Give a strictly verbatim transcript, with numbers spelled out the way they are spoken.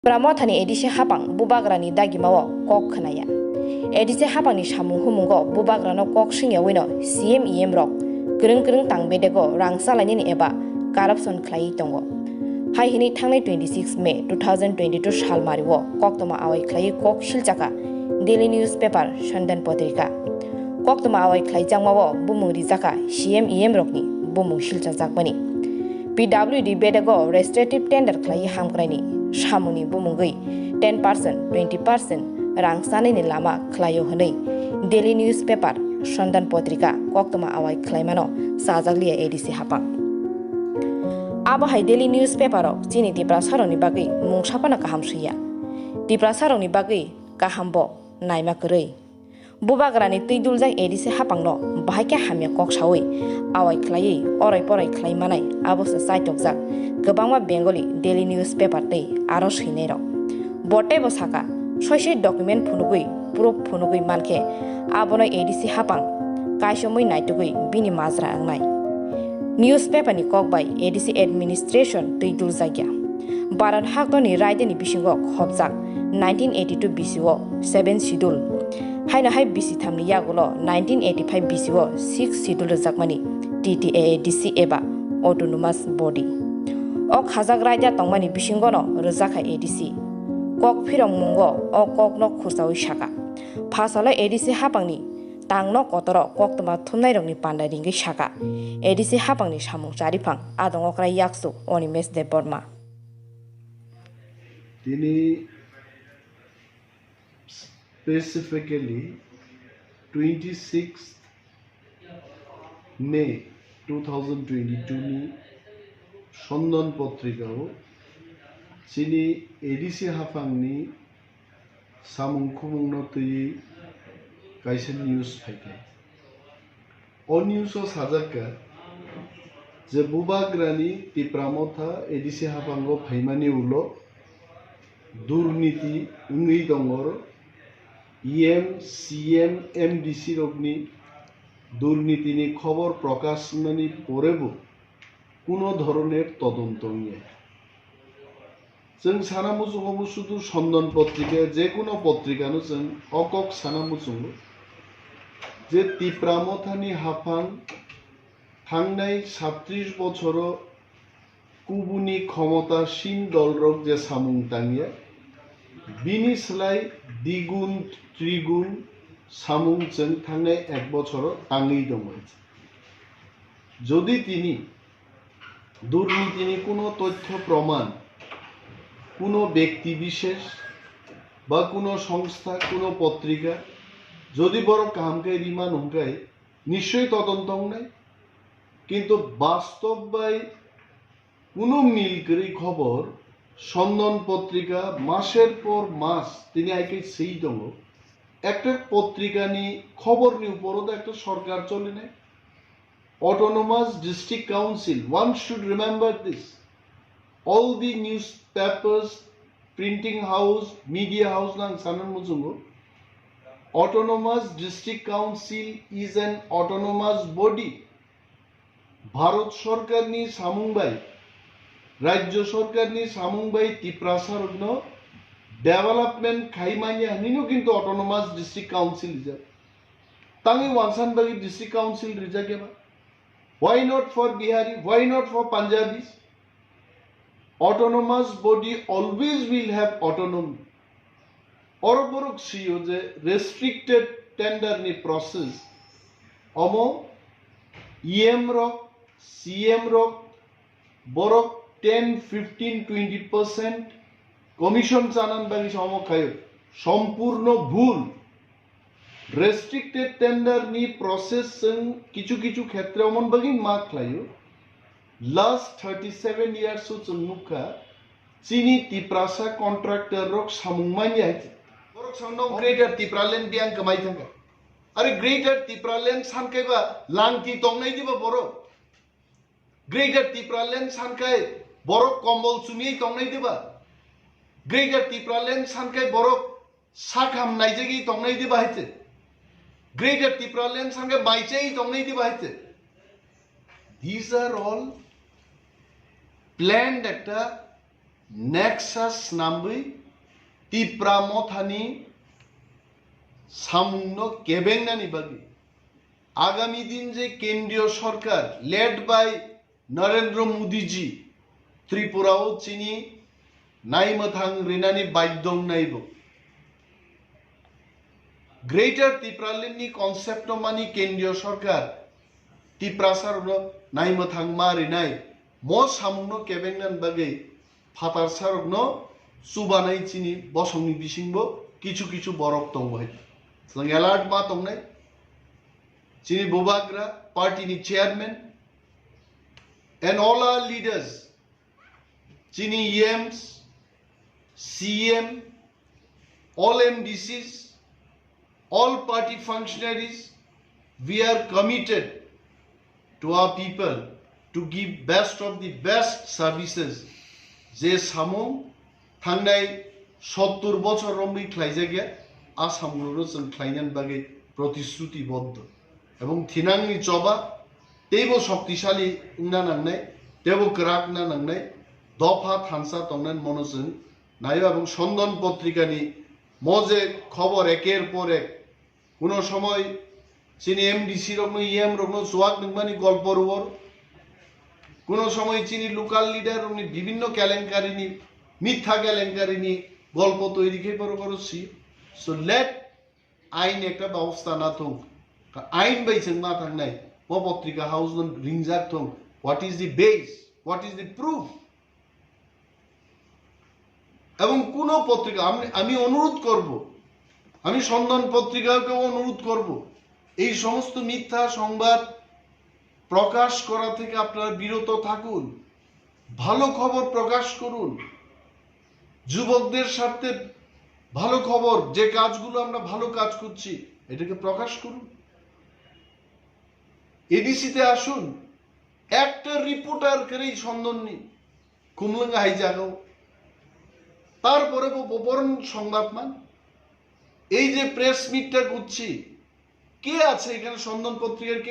Tipra Mothani A D C haphang bubagrani dagimao kok khwnaya. A D C haphangni samung humungo bubagrano kok singyawi no C M E M rok kwrwng kwrwng tang bedego rang salainani eba corruption khlaiwi tongo. Hai hwnwi thangnai twenty six May two thousand twenty two salmario koktwma awai khlaiwi kok silchakha Daily Newspaper Sondan Potrika. Koktwma awai khlaijakmao bumung rijakha C M E M rokni bumung silchajakmani. P W D bedego restrictive tender khlaiwi hamkraini samungni bumungwi ten percent, twenty percent rang sanani lama khlaio hwnwi Daily Newspaper Sondan Potrika koktwma awai khlaimano chajakliya A D C haphang. Abo hai Daily Newspaper rok chini Tiprasarokni bagwi mungsa phano kaham swiya. Tiprasarokni bagwi kaham bo naima kwrwi. Bubagrani twi duljak A D C haphangno bahai khe hamya kok sawi awai khlaiwi orai porai khlai manai abo se chaitokjak kwbangma Bengali daily newspaper tei aro swinairok. Bo teibo saka, soi soi document phunugwi, proof phunugwi mankhe abono A D C haphang kaisomwi naitugwi bini majra wngnai. Newspaper ni kok bai A D C administration twi duljakya. Bharat haktorni raidani bisingo khopjak nineteen eighty two B C o seven schedule. Haino hai bisi thamni yagulo nineteen eighty five B C o six schedule rwjakmani T T A A D C eba autonomous body. O khajak raida tongmani bisingono rwjakha A D C. Kok phirok mungo o kokno khursawi saka. Phasalo A D C haphangni tangno kotoro koktwma thumnairokni panda ringwi saka. A D C haphangni samung chariphang adong okra yaksu Onimesh Debbarma. Tini specifically twenty sixth May two thousand twenty two ni Sondan Potrika o chini A D C haphangni samung khumungno twiwi kaisa news phaikha. O news o sajak kha je Bubagrani Tipra Motha A D C haphango phaimani ulo durniti wngwi tongor E M, C M, M D C rokni durnitini khobor prokash wngnani porebo kuno dhoroner todonto wngya. Chwng sana muchungo sudu Sondan Potrika, je kuno potrikano chwng o kok sana muchungo je Tipra Mothani haphang thangnai satris bochoro kubuni khomotasin dolrok je samung tangya, bini slai digun trigun samung chwng thangnai ek bochoro tangwi tongo. Jodi tini durnitini kuno tothyo proman, kuno bekti bishesh ba kuno songstha, kuno potrika, jodi borok kaham khe riman hwnkhe nischoi todonto wngnai. Kintu bastob bai kuno mil kwrwi khobor, Sondan Potrika maser por mas tini hai khe swi tongo. Ekta potrikani khoborni uporo da ekta sorkar cholinai. Autonomous District Council, one should remember this. All the newspapers, printing house, media house nang sanan muchungo. Autonomous District Council is an autonomous body. Bharat sorkarni samung bai, Rajya sorkarni samung bai Tiprasa rokno development khai manya hinwi no kintu Autonomous District Council rijak. Tangwi wansan bagwi District Council rijak eba? Why not for Bihari? Why not for Punjabis? Autonomous body always will have autonomy. Oro borok sio je restricted tender ni process, omo E M rok, C M rok, borok ten, fifteen, twenty percent commission chanan bagwi se omo khaio. Sompurno bhul. Restricted tender ni process chwng kichu kichu khetre omon bagwi ma khlaio. Last thirty seven years o chwng nukha, chini Tiprasa contractor rok samung manya hai. Borok samno Greater Tipraland biyang kwmai thangkha. Are Greater Tipraland sankaiba langti tongnai diba borok? Greater Tipraland sankai borok kombol chumui tongnai diba? Greater Tipraland sankai borok sakham naijagwi tongnai diba haite? Greater Tipraland sankai baichai tongnai diba haite? These are all planned ekta Nexus snamwi Tipra Mothani samungno kebengnani bagwi agami din je kendriyo sorkar led by Narendra Modi ji Tripura o chini naimwthang rinani baidong naibo. Greater Tipraland ni concept o mani kendriyo sorkar Tiprasa rokno naimwthang ma rinai mo samungno kebengnan bagwi phatarsa rokno chubanai chini bosongni bisingbo kichu kichu borok tongo hai. Chwng alert ma tongnai. Chini bubagra party ni chairman and all our leaders, chini E Ms, C M, all M D Cs, all party functionaries, we are committed to our people to give best of the best services. Je samung thangnai sottur bochor romwi khlaijakya, a samungno chwng khlainani bagwi protishruti boddo. Ebong thinangni choba teibo shoktisali wngna nangnai, teibo kwrak wngna nangnai, dopha thansa tongnani mono chwng naio. Ebong Sondan Potrikani mo je khobor eker por ek, kuno somoi chini M D C rokno, E M rokno chuak nungmani golpo ruor, kuno somoi chini local leader rokni bibinno kelenkarini, mitha kelenkarini golpo toiri khe borok oro si. So let ain ekta babosta na thung. Ka ain bai chwng ma thangnai. Mo potrika house no ringjak thung. What is the base? What is the proof? এবং কোনো পত্রিকা, আমি, আমি অনুরোধ করব, আমি সন্ধান পত্রিকাকেও অনুরোধ করব, এই সমস্ত মিথ্যা সংবাদ প্রকাশ করা থেকে আপনারা বিরত থাকুন। ভালো খবর প্রকাশ করুন। যুবকদের স্বার্থে ভালো খবর, যে কাজগুলো আমরা ভালো কাজ করছি, এটাকে প্রকাশ করুন। এডিসি তে আসুন, একটা রিপোর্টার কেরেই সন্ধান নেই, কুমলুঙ্গা হাই জাগাও। তারপরে বো-, বো-, বরং সংবাদ মান, এই যে প্রেস মিটটা করছি, কে আছে এখানে সন্ধান পত্রিকার কেউ?